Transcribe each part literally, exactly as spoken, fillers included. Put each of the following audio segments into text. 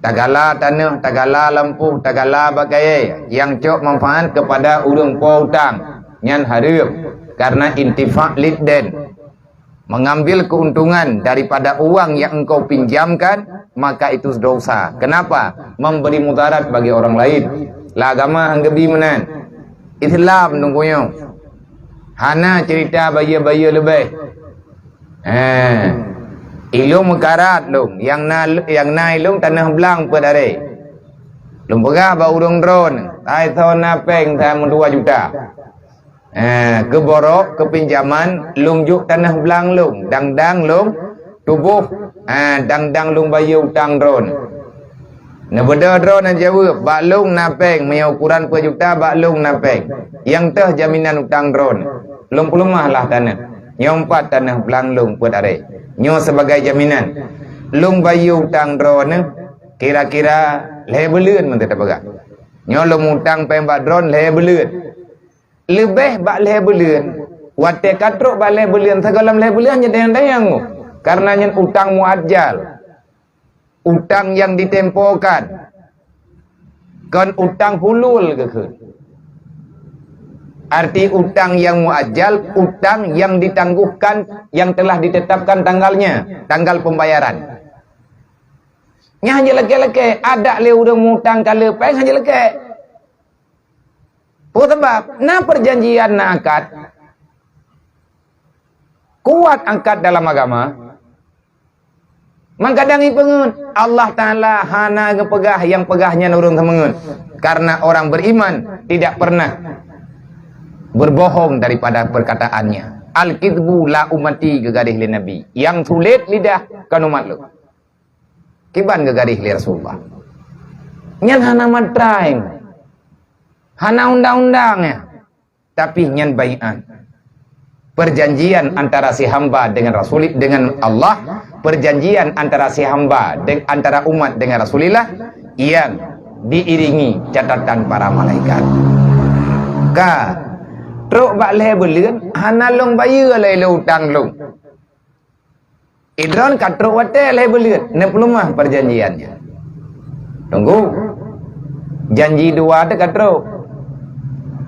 Tagala tanoh, tagala lampôh, tagala bak kayée nyang cok manfaat keupada ureuëng po utang, nyan hareuem, karena intifa lid dain. Mengambil keuntungan daripada uang yang engkau pinjamkan, maka itu dosa. Kenapa? Memberi mudarat bagi orang lain. Lah agama han geubi meunan. Islam teungku nyoe hana cerita bayeue-bayeue leubeh. Eh, ilong meukarat lôn, nyang na, nyang na ilong tanoh blang peuet aré. Lôn peugah bak ureuëng droeneuh, "Hai, soe na péng sa meudua juta." Eh, keuborok, keupinjaman, lôn jok tanoh blang lôn, dang-dang lôn tuboh, eh, dang-dang lôn bayeue utang droeneuh. Neubeudôh droeneuh jaweueb, "Bak lôn na péng, meunyoe ukuran peuet juta, bak lôn na péng. Nyang teuh jaminan utang droeneuh. Lôn peuleumah lah tanoh. Nyoe pat tanoh blang lôn peuet aré. Nyoe sibagai jaminan. Lôn bayeue utang droeneuh kira-kira lhée buleuen," meunteuh tapeugah. "Nyoe lôn utang péng bak droeneuh lhée buleuen." Leubeh bak lhée buleuen. Watée ka trok bak lhée buleuen, sigohlom lhée buleuen nyan dayang-dayang, karena nyan utang muajjal. Utang yang ditempokan. Kon utang hulul geukheun. Arti utang yang muajjal, utang yang ditangguhkan, yang telah ditetapkan tanggalnya, tanggal pembayaran. Nyan hana lakée-lakée, adak lé ureuëng mutang ka le péng hana lakée. Peue sabab? Na perjanjian, na akad. Kuat akad dalam agama. Mangkadang ipeungeut, Allah Taala hana geupeugah nyang peugah nyan ureuëng seumeungeut. Karena orang beriman tidak pernah berbohong daripada perkataannya. Al-kizbu la ummati geugaréh lé Nabi. Nyang sulet lidah kon umat lôn. Kiban geugaréh lé Rasulullah. Nyan hana mantrai. Hana undang-undang ya. Tapi nyan baiat. Perjanjian antara si hamba dengan Rasul, dengan Allah, perjanjian antara si hamba deng-, antara umat dengan Rasulullah yang diiringi catatan para malaikat. Ka trok bak lhée buleuen hana lôn bayeue lé lôn utang lôn. Idroen ka trok watée lhée buleuen, neupeuleumah perjanjian nyan. Tunggu. Janji dua teuh ka trok.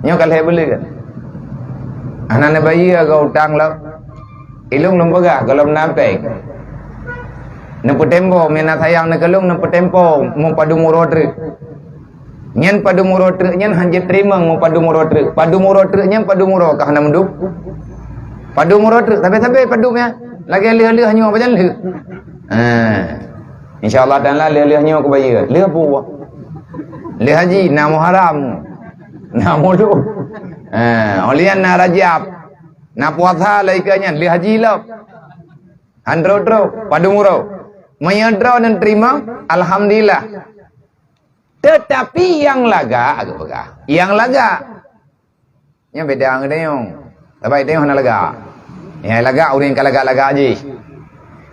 Nyoe ka lhée buleuen. Hana neubayeue keu utang lom. Ilong lôn peugah gohlom na péng. Neupeutempo, meunyoe na sayang neuh keu lôn, neupeutempo meupadum uroe treuk. Nyan padum uroe treuk nyan han jeuet teurimong meupadum uroe treuk. Padum uroe treuk nyan padum uroe ka hana meudup. Padum uroe treuk, sabe-sabe padum nyan. Lagée lheueh-lheueh nyoe pajan lheueh. Ha. Insya Allah Taala lheueh-lheueh nyoe kubayeue. Lheueh peue? Lheueh haji, na Muharram. Na Mulud. Ha, ulian na Rajab. Na puasa lé ika nyan, lheueh haji lom. Han trok-trok, padum uroe. Meunyoe droeneuh teurimong, alhamdulillah. Teutapi nyang lagak, geupeugah, nyang lagak. Nyan beda ngon tanyoe. Sabab tanyoe hana lagak. Nyang lagak ureuëng ka lagak-lagak jih.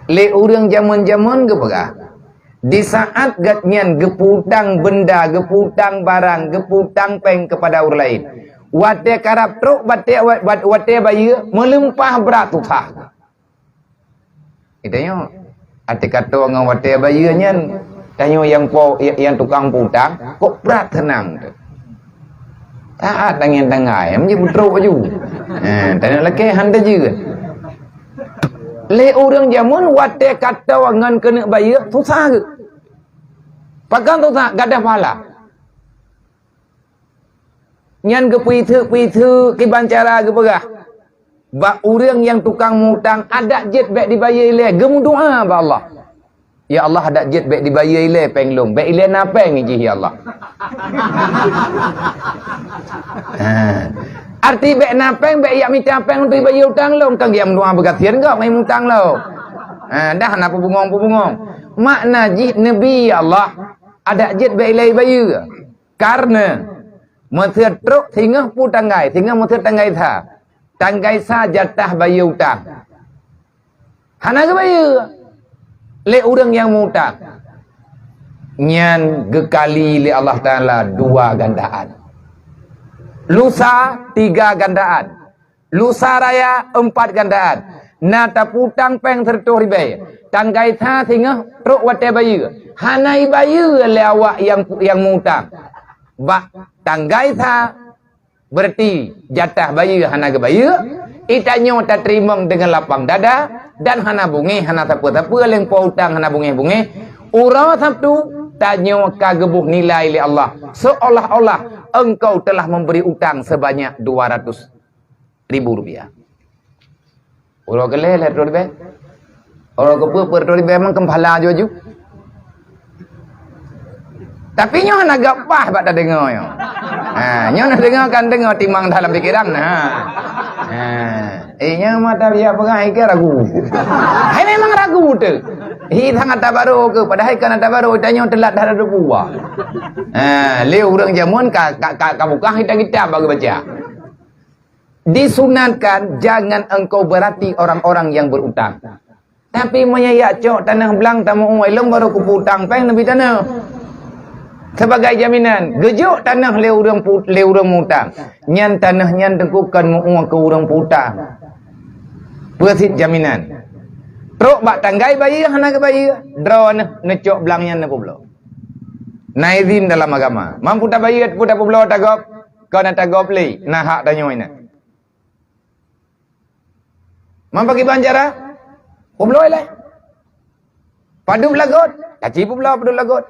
Lé ureuëng jameun-jameun geupeugah, di saat gobnyan geupeutang benda, geupeutang barang, geupeutang péng keupada ureuëng laén, watée karab trok, watée, wat-, watée bayeue, meulimpah brat susah. Geutanyoe, até kato ngon watée bayeue nyan, tanyoe nyang po, nyang tukang peutang, kok brat seunang teuh. Taát tangieng tangai, meujeuet beutrok laju. Eh, tanyoe lakée han tajeuet. Lé ureuëng jameun watée kato ngon keuneuk bayeue, susah geuh. Pakon susah? Gadôh pahala. Nyan geupeuiseuk-peuiseuk kiban cara geupeugah. Bak ureuëng nyang tukang mutang, adak jeuet bék dibayeue ilée, geumeudoá bak Allah. "Ya Allah, adak jeuet bék dibayeue ilée péng lôn, bék ilée na péng jih, ya Allah." Ha. Arti bék na péng, bék jak mita péng untuk ibayeue utang lôn, kan geumeudoá beugasien gob ngon mutang lôn. Ha, dah na peubungong-peubungong. Makna jih neubi, "Ya Allah, adak jeuet bék ilée ibayeue." Karena meuseutrok singoh peue tanggai, singoh meuseutrok tanggai sa. Tanggai sa jatah bayeue utang. Hana geubayeue lé ureuëng nyang mutang. Nyan geukali lé Allah Taala dua gandaan. Lusa tiga gandaan. Lusa raya empat gandaan. Na tapeu-utang péng siratoh ribèe, tanggai sa singoh trok watèe bayeue, hana ibayeue lé awak nyang, nyang meu-utang. Bak tanggai sa, beurati jatah bayeue hana geubayeue, geutanyoe tateurimong deungon lapang dada dan hana beungéh, hana sapeue-sapeue, lé po utang hana beungéh-beungéh. Uroe Sabtu, tanyoe ka geuboh nilai lé Allah, seolah-olah engkau telah memberi utang sebanyak dua ratus ribu rupiah. Uroe keulhèe lhèe reutôh ribèe. Uroe keupeuet peuet reutôh ribèe, memang keumphala aju-aju. Tapi nyoe hana geupaih bak tadeungoe nyoe. Ha, nyoe na deungoe kan deungoe timang dalam pikeran na. Ha. Eh, nyoe mata biak peugah hai keu ragu. Hai memang ragu teuh. Hi sangat tabaro keu, padahai kan tabaro tanyoe teulat dah ada buah. Ha, lé ureueng jameun ka, ka, ka, ka buka kitab-kitab bagi baca. Disunatkan jangan engkau berati orang-orang yang berutang. Tapi meunyoe jak cok tanoh blang tameu'ue, lôn barô kupeu-utang péng neubi tanoh. Sebagai jaminan, geujok tanoh lé ureueng pu-, lé ureueng meu-utang. Nyan tanoh nyan teungku kon meu-ue keu ureueng peu-utang. Peue cit jaminan? Trok bak tanggai bayeue hana geubayeue, droeneuh neucok blang nyan neupeubloe. Na izin dalam agama. Mampu tabayeue, peue tapeubloe tagob, kon na tagob lé, na hak tanyoe nyan. Man pakriban cara? Peubloe lé. Padub lagot, taci peubloe padub lagot.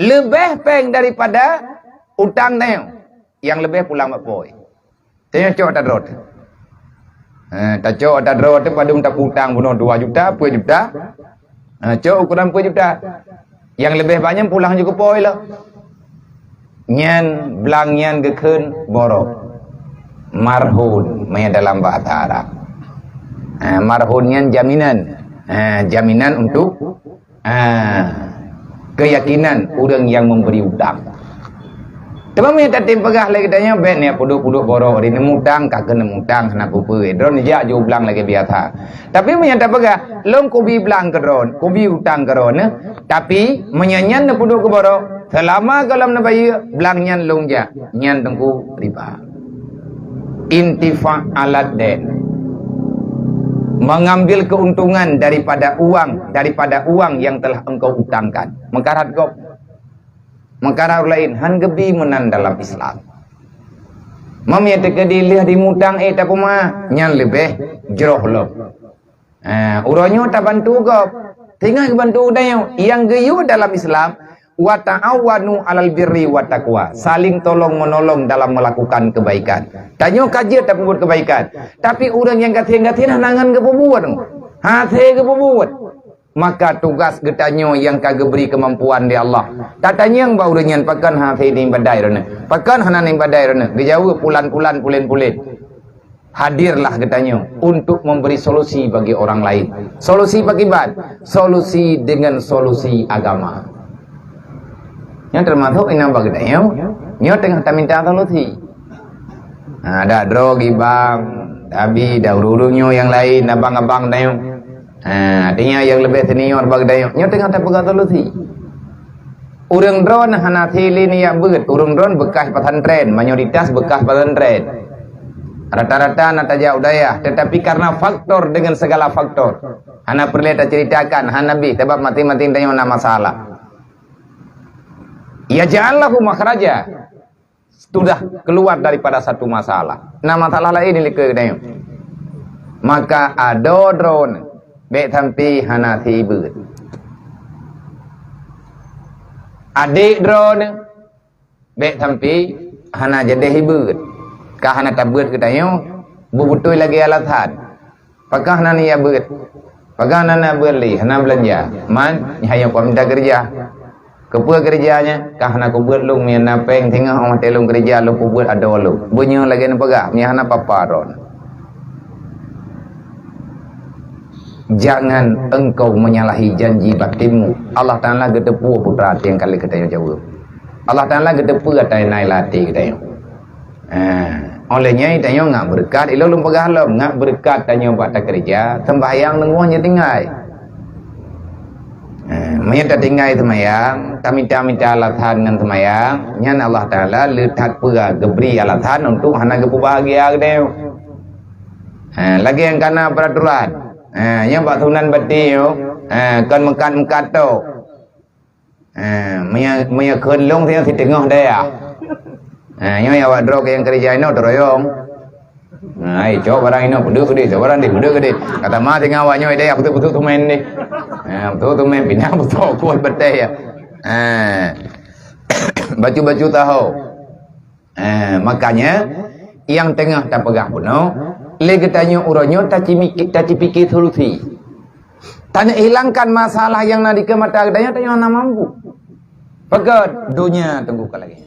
Leubeh péng daripada utang tanyoe, nyang leubeh pulang bak po. Tanyoe cok ata droe teuh. Ha, tacok ata droe teuh padub tapeu-utang bunoe dua juta, peuet juta. Ha, cok ukuran peuet juta. Nyang leubeh banyak pulang ju keu po lom. Nyan blang nyan geukheun borok. Marhun, meunyo dalam bahasa Arab. Ha, marhun nyan jaminan. Ha, jaminan untuk, ha, keyakinan ureueng nyang memberi utang. Teuma meunyo tatem peugah lé geutanyoe, bèk neupeuduk-peuduk borok, di neumutang, ka keuh neumutang, hana peue-peue. Droeneuh jak ju blang lagèe biasa. Tapi meunyo tapeugah, lôn kubi blang keu droeneuh, kubi utang keu droeneuh, tapi meunyo nyan neupeuduk keu borok, seulama gohlom neubayeue, blang nyan lôn jak, nyan teungku riba. Intifa alat den. Mengambil keuntungan daripada uang, daripada uang yang telah engkau utangkan. Meukarat gob. Meukarat ureueng laén, han geubi meunan dalam Islam. Meunyo teukeudi lheueh dimutang, eh, tapeumaaf, nyan leubeh jroh lom. Ha, uroe nyoe tabantu gob. Teungoh geubantu geutanyoe, nyang geuyue dalam Islam, "Wa ta'awanu 'alal birri wat taqwa." Saling tolong-menolong dalam melakukan kebaikan. Tanyoe ka jeuet tapeubuet kebaikan. Tapi ureueng nyang gasien-gasien hana ngon geupeubuet. Hase geupeubuet. Maka tugas geutanyoe nyang ka geubri keumampuan lé Allah. Tatanyong bak ureueng nyan, pakon hase neuibadat droeneuh? Pakon hana neuibadat droeneuh? Geujaweueb pulan-pulan, pulen-pulen. Hadirlah geutanyoe untuk memberi solusi bagi orang lain. Solusi pakiban? Solusi dengan solusi agama. Nyoe teumasok inan bak geutanyoe. Nyoe teungoh taminta solusi. Ha, dak droe gibang, tabi, dak ureueng-ureueng nyoe nyang laén, abang-abang geutanyoe. Ha, artinya nyang leubeh senior bak geutanyoe. Nyoe teungoh tapeugah solusi. Ureueng droeneuh hana sili nijak beuet, ureueng droeneuh beukas pesantren, mayoritas beukas pesantren. Rata-rata na tajak u dayah, tetapi karena faktor dengan segala faktor. Hana peureulée taceuritakan, hana bih, sabab maséng-maséng tanyoe na masalah. Yaj'al lahu makhraja. Sudah keluar daripada satu masalah. Na masalah laén di likot geutanyoe. Maka adoe droeneuh, bék sampai hana sibeuet. Adék droeneuh, bék sampai hana jadeh ibeuet. Ka hana tabeuet geutanyoe, beubeutôi lagée alasan. Pakon hana nijak beuet? Pakon hana beuet lé, hana beulanja? Man, nyan hayeu kuminta keureuja. Keupeue keureuja nyan? Ka hana kubeuet lôn, meunyo na péng singoh óh watée lôn keureuja, lôn peubuet adoe lôn. Beunyoe lagée neupeugah, meunyo hana papa droeneuh. Jangan engkau menyalahi janji batinmu. Allah Taala geuteupeue peue nyang ka lheueh geutanyoe jaweueb. Allah Taala geuteupeue ata nyang na lam até geutanyoe. Ha, óh lheueh nyan tanyoe ngat beureukat, ilôn lôn peugah lom, ngat beureukat tanyoe bak takeureuja, seumbahyang leungoh nyoe tinggai. Ha, meunyoe tatinggai seumbahyang, tamita-mita alasan ngon seumbahyang, nyan Allah Taala le that peue geubri alasan untuk hana geupeubahagia geutanyoe. Ha, lagèe nyang kana peraturan. Ha, nyang bak Sunan Bati nyoe, ha, kon meukat-meukat tok. Ha, meunyo, meunyo kheun lôn si teungoh dayah. Ha, nyoe awak droe nyang keurija inoe teuroyong. Ha, ai, cok barang inoe, peudeuh keudeh, cok barang deh, peudeuh keudeh. Kata ma teungoh awak nyoe dayah, beutôi-beutôi tumen deh. Ha, beutôi tumen pinah beutôi kuat beuteh ya. Ha. Bacu-bacu tahu. Eh, makanya, nyang teungoh tapeugah bunoe, lé geutanyoe uroe nyoe tacimiki-, tacipike solusi. Tanyoe hilangkan masalah nyang na dikeue mata geutanyoe, tanyoe hana mampu. Peugah donya teungku ka lagèe.